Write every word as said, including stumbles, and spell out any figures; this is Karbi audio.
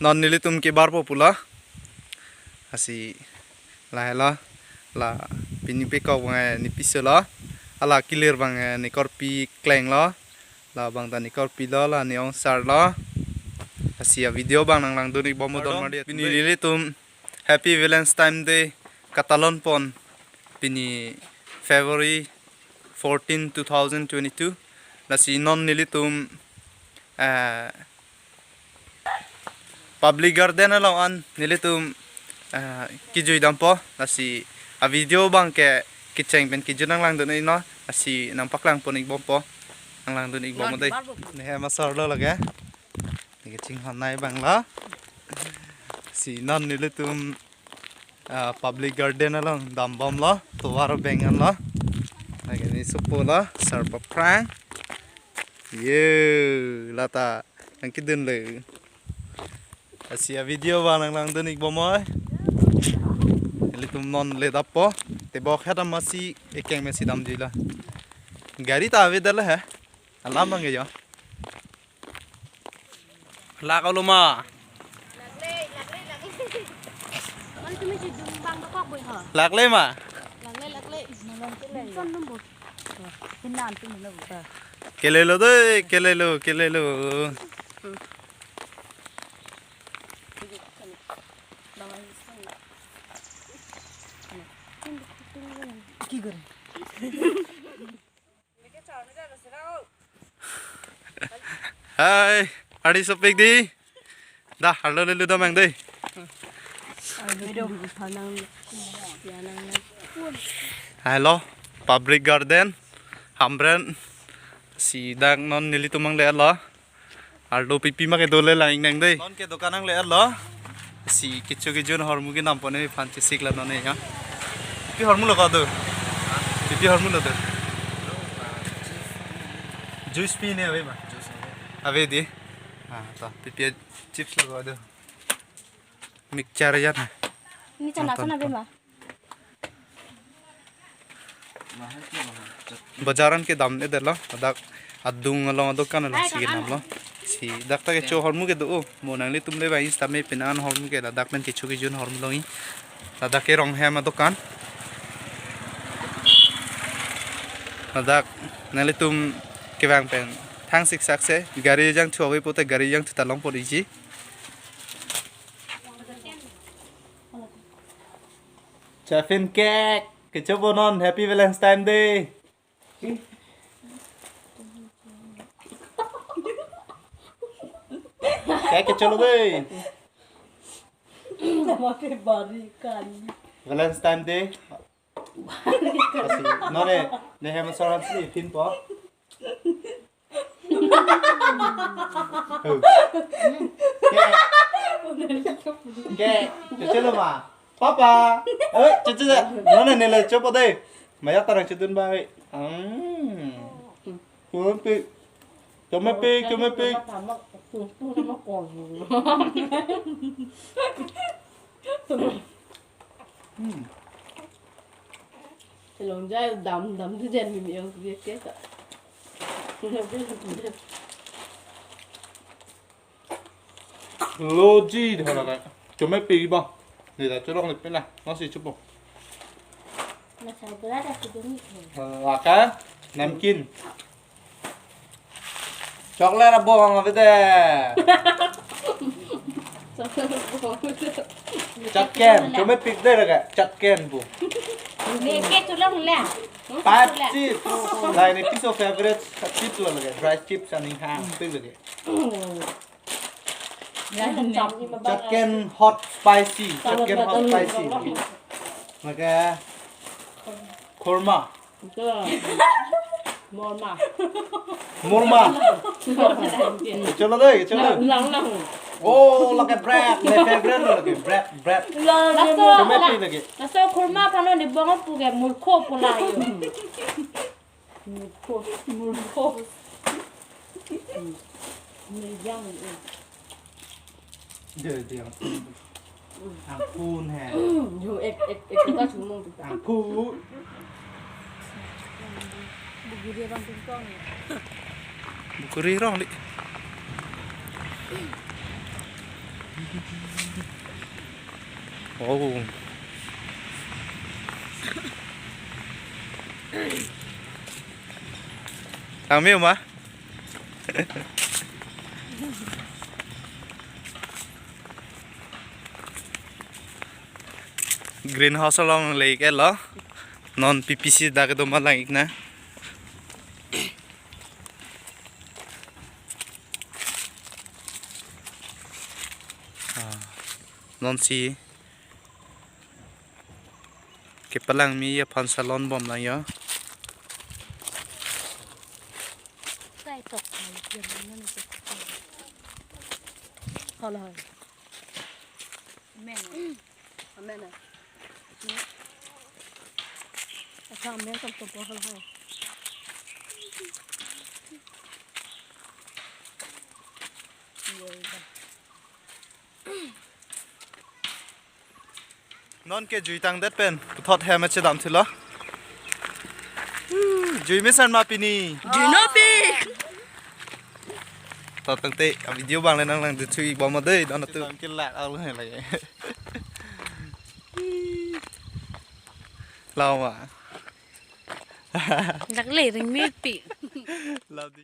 non nelitum kebarpo pulo. Lasi lahelo, la pini pekok abang, eh, ne piso lo. Hala kilir abang, eh, ne korpi kleng lo. Labang ta ne korpi lo, la ne ongsar lo. Lasi a-video abang nanglangdun-ik bom mo don. Pardon? Mari pini nelitum Happy Valentine Day katalon pon, pini February fourteen, two thousand twenty-two. Lasi non nelitum, eh, public garden along an nelitum, eh, kejui dampo. Lasi a-video abang ke kecheng pen kejut nanglangdun-iknon. Lasi nangpaklang pon-ik bompo. Nanglangdun-ik bom mo dei. Ne hem asor lo lake. Ne kachinghon-nei abang lo. Lasi non nelitum, ah, public garden along dambom lo, tovar abeng an lo. Lake ne sopo lo, sar paphrang. Ye, lata nangkedun lo. Lasi a-video abang nanglangdun-ik bom mo. Nelitum non le dappo. Tebok het amatsi ekeng mesi damjui lo. Gari ta ave dala he. Alam abang ke jo. Lak olo ma? Lak le ma? Kelelo dei, kelelo, kelelo. Hai, ari sopik di. Dah, halo lelu damang dei. Halo, public garden, Hamren, si dak non nelitum nangle lo. Arlo pipi ma kedo le lang-ik nang dei. Non ke dokan nangle lo. Si kecho kejun ahormu kedam pon-ik aphan chesik la non ya. Pipi ahormu lo ko do? Pipi ahormu lo do? Juice pi ne ave ma? Ave dei. Ah, to pipi chips lo ko do. Mixture ya na. Ni chana chana ave ma? Bajar an kedam-ik det lo, dak adung along adokan along si kedam lo. Si dak ta kecho ahormu kedo, o mo nanglitum le bang-ik sitame pini an ahormu ke ladak pen kecho kejun ahormu longji. Ladak ke Ronghem adokan. Ladak nanglitum kevang pen thang siksak se, gari jangthu ave pote gari jangthu ta long pon-ikji. Chafin cake, kecho bo non, Happy Valentine Day. Cake kecho lo dei. Valentine Day. Lasi non ne, ne hem asor an si pin po. Ke, ke, cece lo ma. Papa. Eh, cece, non ne le chopo dei. Mayak tarang cedun ba. Hmm. Chome pi. Chome pi, chome pi. Hmm. Chelong jai dam dam tu jen mi yang dia ke ta. Loji dah lah. Chome pi ba. Ni dah cholong ni pena. Nasi chupo. Nasi berada tu demi. Laka namkin. Chocolate abong ave dei. Chatken, chome pik dei lake, chatken pu. Ne ke tulang la. Five chips. Lai ne piso favorite chips lo lake, dry chips ani ha, pik lake. Chatken hot spicy, chatken hot spicy. Lake khurma. Morma. Morma. Cholo dei, cholo. Lang lang. Oh, lake bread, my favorite lo lake bread, bread. Laso, chome pi lake. Laso khurma aphan ne bong pu ke murkho pu la yo. Murkho, murkho. Mejang. Dei, dei, angphun. Angphun he. Yo, ek, ek, ek, ka sumong tu. Angphun. Buguri rong pingpong. Buguri rong li. Oh. Tangme ma? Greenhouse along lake lo. Non P P C dak do ma lang-ik na. Ah, non si kepalangmi aphan salon bom lang yo. Kai tok kai pian nang nang tok. Hol hol. Amen. Amen. Asa amen tok tok hol hol. Non ke jui tangdet pen puthot hem chedam thulo. Jui mesen ma pini. Jui nopik. To tangte a video bang le nang lang de chui bom dei don tu. Tang ke lak al hai lagi. Lama. Lak le ring mepi. Lau di.